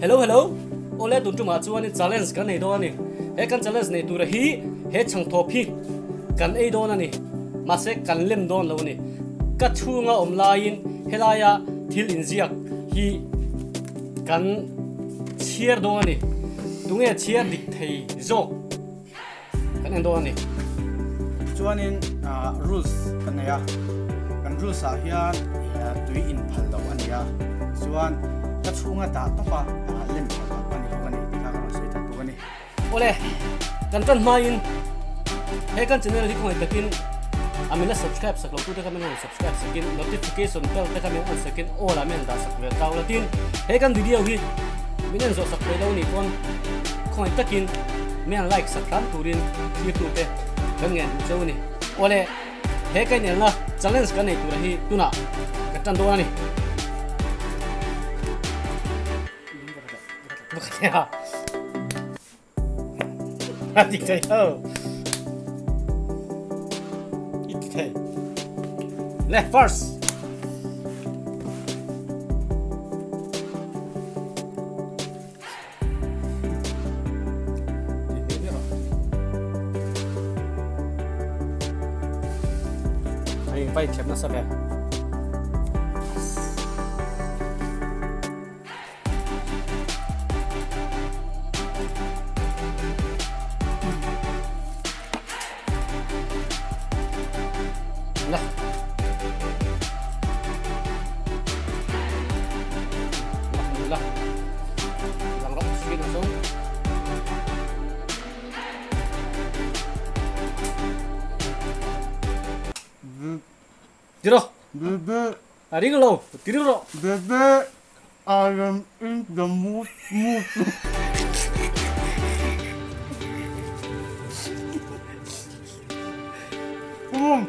Hello hello Awle tun tumah chuanin challenge kan nei dawn a ni. He kan challenge nei tura hi he chhangthawp hi kan ei dawn a ni. Mahse kan lem dawn lo a ni. Ka chhunga awm laiin helaia thil inziak hi kan chhiar dawn a ni. Tunge chhiar dik thei zawk? Kan en dawn a ni. Chuanin rules kan nei a, kan rules ah hian tui in phal lo a ni a, chuan ka chhunga dah tawp a lem phal loh a ni bawk a ni tih kha ka rawn sawi tel bawk a ni. Awle, kan tan hmain he kan channel hi khawngaih takin a min la subscribe sak lo tute kha min rawn subscribe sakin notification bell te kha min on sakin all ah min han dah sak vel ta ula tin he kan video hi min en zawh sak thei lo nih pawn khawngaih takin Mi an like sak hram turin thirtute kan ngen duh cheu a ni. Awle, he ka inelna challenge kan nei tura hi tunah ka tan dawn a ni. A ti thei ho. I ti thei. Le, first. Hei vai thiam nasa ve. La. La. Lang rawh screen ah sawn. Tiro. Bebe. A ring lo, tiro rawh. Bebe, I am in the mood mood. Um.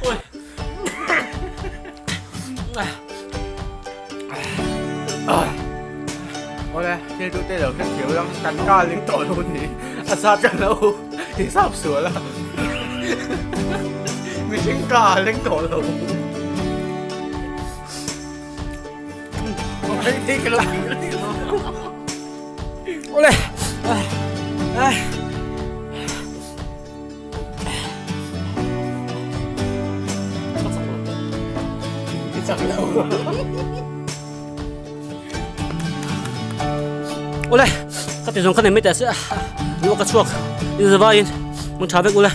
Ôi. Awle, thil duh te lo hre thiam lam kan ka ling tawh lo ni. A zat kan lo hisap sual a. Mihring ka leng tawh lo. Awle. Ai. Ka chak lo. I chak lo. Ule, ka ti zawng ka nei mai teh se. Lu ka chhuak. In zavaiin mun tha vek ule.